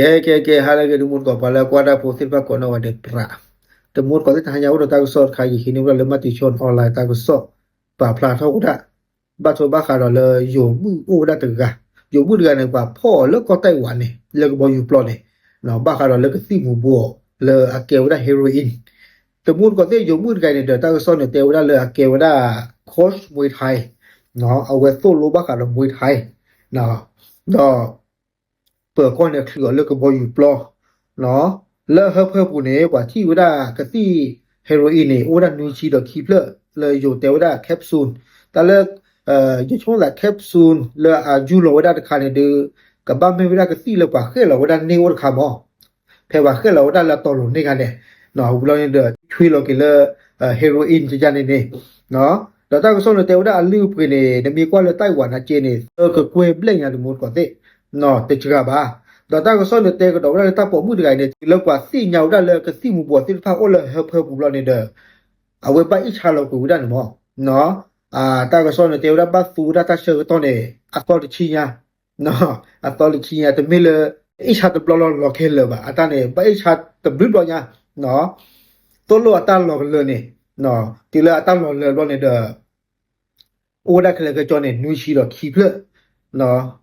ကဲ ကဲ ကဲ ဟါလၢအဂ့ၤ တမူတကိး ပှၤလၢကွၢ်တၢ်ဖိသ့ၣ်တဖၣ်ကိးနီၢ်ဂၤဒဲး ပြး တမူတကိးသ့ၣ် တဟါညါအိၣ်ဒီးတၢ်ကစီၣ်တခါ ယဟံးန့ၢ်ဝဲဒၣ်လၢ မၤတံၤဆိ online တၢ်ကစီၣ် ပာ်ဖျါထီၣ်ဝဲဒၣ် ဘၣ်ထွဲဘၣ်ဃးဒီးလၢယိၤမုၣ်အိၣ်ဝဲဒၣ်တဂၤ, ယိၤမုၣ်တဂၤန့ၣ် ပှၤဖီၣ်အီၤလၢကီၢ်တၢ်ဝးန့ၣ် လၢကဘီယူၤပျီန့ၣ် ဘၣ်ဃးဒီးလၢကသံၣ်မူၤဘှီးလၢအကဲဝဲဒၣ် heroin တမူတကိးသ့ၣ် ယိၤမုၣ်တဂၤန့ၣ်ဒီး တၢ်ကစီၣ်န့ၣ်တဲဝဲဒၣ်လၢအကဲဝဲဒၣ် coach Muay Thai အဝဲသိၣ်လိဘၣ်ဃးဒီး Muay Thai ဒီး ပၢၤကီၢ်န့ၣ် ချုးအီၤလၢကဘီယူၤပျီ လၢဟၢဖၢပူၤန့ၣ် ပှၤထံၣ်ဝဲဒၣ်ကသံၣ် heroin န့ၣ် အိၣ်ဝဲဒၣ်နွံဆံဒီးခံဖျၢၣ် လၢယိၤတဲဝဲဒၣ် capsule တၢ်လၢ ယဆိကမိၣ်သး capsule လၢအယူၢ်လီၤဝဲဒၣ်တခါန့ၣ်ဒီး ကဘၣ်မ့ၢ်ဝဲဒၣ်ကသံၣ်လၢပှၤဃဲၣ်လီၤဝဲဒၣ်န့ၢ်အိၣ်တခါမး ဖဲပှၤဃဲၣ်လီၤဝဲဒၣ်လၢအတီၤလိၤန့ၢ်ခါန့ၣ် ဝံၤလီၤန့ၣ်ဒီး ဆွံလီၤက့ၤလၢ heroin ကယါန့ၣ်န့ၣ် ဒီးတၢ်ကစီၣ်န့ၣ်တဲဝဲဒၣ်အလုၢ်အပှ့ၤန့ၣ် နမ့ၢ်ကွၢ်လၢတၢ်ဝးနၤက့န့ၣ် သၢကကွဲၢ်ဘျဲၣ်ညါ တမူတကိးသ့ၣ် တစှၤဘၣ်. ဒီးတၢ်ကစီၣ်န့ၣ်တဲကဒီးဝဲဒၣ်လၢတၢ်ပိာ်မုၣ်တဂၤအံၤန့ၣ် တုၤလၢပှၤသ့ၣ်ညါဝဲဒၣ်လၢကသံၣ်မူၤဘှီးသ့ၣ်တဖၣ်အိၣ်လၢဟၢဖၢပူၤဘျီန့ၣ်ဒီး အဝဲဘၣ်အ့ၣ်ဆါလီၤကွံာ်ဝဲဒၣ်န့ၣ်မး တၢ်ကစီၣ်န့ၣ်တဲဝဲဒၣ် ဘၣ်သူဝဲဒၣ်တၢ်ဆၢကတီၢ်န့ၣ် အသီတဆံညါ အသီတဆံညါ တမ့ၢ်လၢ အ့ၣ်ဆါတဘျီလီၤလီၤခဲလၢာ်ဘၣ် အတၢ်န့ၣ် ဘၣ်အ့ၣ်ဆါတဘျုးဘျီညါ သိၣ်လိအတၢ်လီၤကလၢာ်န့ၣ် တုၤလၢအတၢ်လီၤလၢာ်ဘျီန့ၣ်ဒီး အိၣ်ဝဲဒၣ်ခဲလၢာ်ခဲဆ့န့ၣ် နွံဆံဒီးခံဖျၢၣ် တၢ်ဂ့ၢ်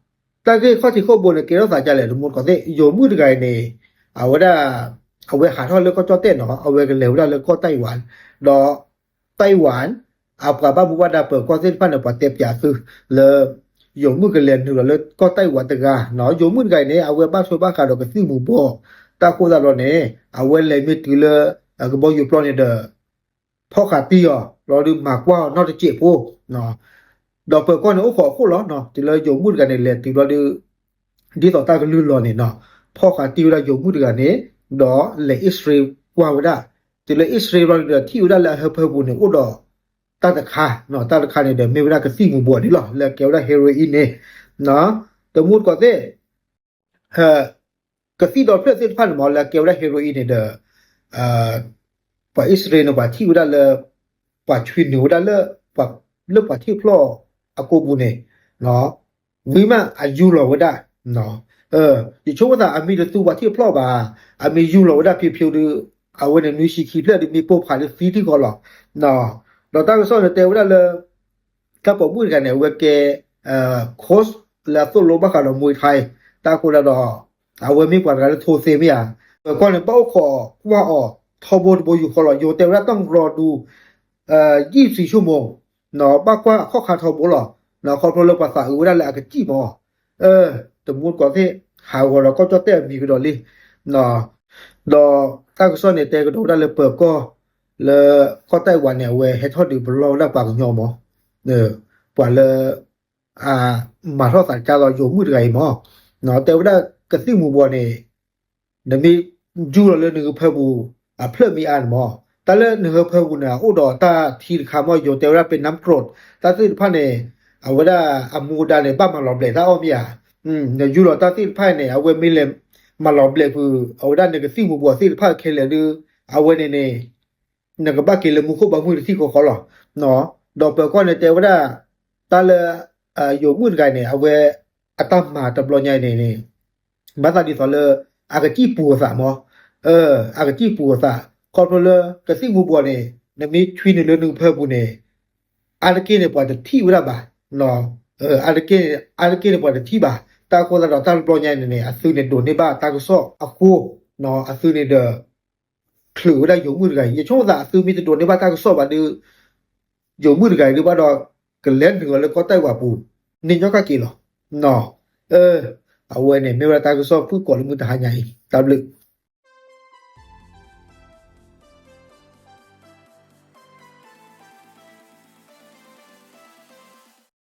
ခီၣ်ထံးခီၣ်ဘိန့ၣ် ကဲထီၣ်သးဒ်လဲၣ် တမူတကိးသ့ၣ် ယိၤမုၣ်တဂၤအံၤန့ၣ် အဝဲဒၣ် အဝဲဟးထီၣ်လၢကီၢ်ကၠီၣ်တဲၣ်နီၤ အဝဲကလဲၤဝဲဒၣ်လၢကီၢ်တၢ်ဝး ဒီး တၢ်ဝး အပှၤဘၣ်မူဘၣ်ဒါပၢၤကီၢ်သ့ၣ်တဖၣ်န့ၣ် ပှၤတဲပၠးသုလၢ ယိၤမုၣ်ကလဲၤနုာ်လီၤလၢကီၢ်တၢ်ဝးတဂၤ ယိၤမုၣ်တဂၤအံၤန့ၣ် အဝဲဘၣ်ထွဲဘၣ်ဃးဒီးကသံၣ်မူၤဘှီး တၢ်ဃိသတးဒီးန့ၣ် အဝဲလဲၤမ့ၢ်တုၤလၢ ကဘီယူၤပျီန့ၣ်ဒီး ဖီၣ်ဃာ်တံၢ်အီၤ လီၤဒုးမၤကွၢ်အီၤနီတစဲးဖိ ဒီးပၢၤကီၢ်န့ၣ်အိၣ်ဃီးအခိၣ်လီၤ တုၤလၢယိၤမုၣ်တဂၤန့ၣ် လဲၤတုၤဘျီဒုး ဒ်သိးတၢ်ကလုၢ်လီၤန့ၣ်နီၤ ဖီၣ်ဃာ်တံၢ်ဝဲဒၣ်ယိၤမုၣ်တဂၤန့ၣ် ဒီးလဲၤ X-ray ကွၢ်ဝဲဒၣ် တုၤလၢ X-ray ဘျီန့ၣ်ဒီး ထံၣ်ဝဲဒၣ်လၢအဟၢဖၢပူၤန့ၣ် အိၣ်ဒီး တၢ်တခါ တၢ်တခါန့ၣ်ဒီး မ့ၢ်ဝဲဒၣ်ကသံၣ်မူၤဘှီးန့ၣ်လီၤ လၢအကဲဝဲဒၣ် heroin န့ၣ် တမူတကိးသ့ၣ် ကသံၣ်ဒီဖျၢၣ်သ့ၣ်တဖၣ်န့ၣ်မး လၢအကဲဝဲဒၣ် heroin န့ၣ်ဒီး ပှၤ X-ray န့ၣ် ပှၤထံၣ်ဝဲဒၣ်လၢ ပှၤဆွံနုာ်ဝဲဒၣ်လၢ လၢပှၤထံၣ်ဖျီၣ်အကိာ်ပူၤန့ၣ် ဝံၤမးအယူၢ်လီၤဝဲဒၣ် ယဆိကမိၣ်သးအမံၤတသူပှၤထံၣ်ဖျီၣ်ဘၣ် အမံၤယူၢ်လီၤဝဲဒၣ်ဖျိဖျိဒီး အဝဲန့ၣ်နွံဆံခံဖျၢၣ်ဒီးမ့ၢ်ပိၢ်ဖးလၢသံတံၢ်ဃီလီၤ ဒီးတၢ်ကစီၣ်န့ၣ်တဲဝဲဒၣ်လၢ တၢ်ပိာ်မုၣ်တဂၤန့ၣ် အဝဲကဲ coach လၢအသိၣ်လိဘၣ်ဃးဒီး Muay Thai တၢ်ဃိသတးဒီး အဝဲမ့ၢ်ပှၤတဂၤလၢထိသ့မ့ၢ်ဧါ, ပၢၤကီၢ်န့ၣ် ဘၣ်အိၣ်ခိးကွၢ်အီၤ ထီဘိတဘိယူၢ်ဃီလီၤ, ယိၤတဲဝဲဒၣ်တၢ်ကရၢဒူ ယံာ်ဆံဆိကမိၣ်, ဘၣ်ကွၢ်အခီၣ်ခါထီဘိလီၤ, ခီဖျိလၢပှၤသးအုးဝဲဒၣ်လၢအကစံၣ်မး, တမူတကိးသ့ၣ် ဟးဂီၤဒီးကီၢ်ကၠီၣ်တဲၣ်အမံၤကဒီးလံ, ဒီးတၢ်ကစီၣ်န့ၣ် တဲကဒီးဝဲဒၣ်လၢပၢၤကီၢ် လၢကီၢ်တၢ်ဝးန့ၣ် အဝဲဟဲထီၣ်ဒုးပလီၢ်ဝဲဒၣ်ပှၤကညီမး, ပှၤလၢ မၤထီၣ်သးကါလီၤယိၤမုၣ်တဂၤအံၤမး, တဲဝဲဒၣ်ကသံၣ်မူၤဘှီးန့ၣ် နမ့ၢ်ယူၢ်လီၤလၢနဟၢဖၢပူၤ အဖျၢၣ်မ့ၢ်အါန့ၣ်မး, တၢ်လၢနဟၢဖၢပူၤန့ၣ် အအိၣ်ဒီးတၢ်ထံတခါမး ယိၤတဲဝဲဒၣ် ပ့ၤနၢ်တြိး တၢ်သ့ၣ်တဖၣ်န့ၣ် အဝဲဒၣ်အမူဒါန့ၣ် ဘၣ်မၤလီၤဘျဲးတၢ်အီၣ်မ့ၢ်ဧါ, နယူၢ်လီၤတၢ်သ့ၣ်တဖၣ်န့ၣ် အဝဲမ့ၢ်လဲၤမၤလီၤဘျဲးဖုး အဝဲဒၣ်နကသံၣ်မူၤဘှီးသ့ၣ်တဖၣ်ခဲလၢာ်ဒီး အဝဲန့ၣ်န့ၣ် နကဘၣ်က့ၤလၢမူခိၣ်ဘီမုၢ်တထံၣ်ဃီဃီလီၤ. ဒီးပၢၤကီၢ်န့ၣ်တဲဝဲဒၣ် တၢ်လၢ ယိၤမုၣ်တဂၤန့ၣ် အဝဲအတၢ်မၤတဘျီညါအံၤန့ၣ် ဘၣ်သးဒ်သိးလၢ အကစံၣ်ပူၤအသးမး, အကစံၣ်ပူၤအသး ခီဖျိလၢကသံၣ်မူၤဘှီးန့ၣ် နမ့ၢ်ဆွံနုာ်လၢနဟၢဖၢပူၤန့ၣ် အါတက့ၢ်န့ၣ် ပှၤတထံၣ်ဝဲဒၣ်ဘၣ်, အါတက့ၢ် အါတက့ၢ်န့ၣ် ပှၤတထံၣ်ဘၣ်, တၢ်ဃိသတးဒီးတၢ်တဘျီညါအံၤန့ၣ်န့ၣ် အသုးန့ၣ်ဒိးန့ၢ်ဘၣ်တၢ်ကစီၣ်အဃိ, အသုးန့ၣ်ဒီး ချုးဝဲဒၣ်ယိၤမုၣ်တဂၤအံၤ, ယဆိကမိၣ်သးအသုးမ့ၢ်တဒိးန့ၢ်ဘၣ်တၢ်ကစီၣ်ဘၣ်ဒီး ယိၤမုၣ်တဂၤအံၤဒုးဘၣ်ဒီး ကလဲၤနုာ်လီၤလၢကီၢ်တၢ်ဝးပူၤ န့ၢ်ညီကက့ၤလီၤ. အဝဲန့ၣ် မ့ၢ်ဝဲဒၣ်တၢ်ကစီၣ်ဖုၣ်ကိာ်လၢမုၢ်တဟါညါအံၤ တၢ်ဘျုး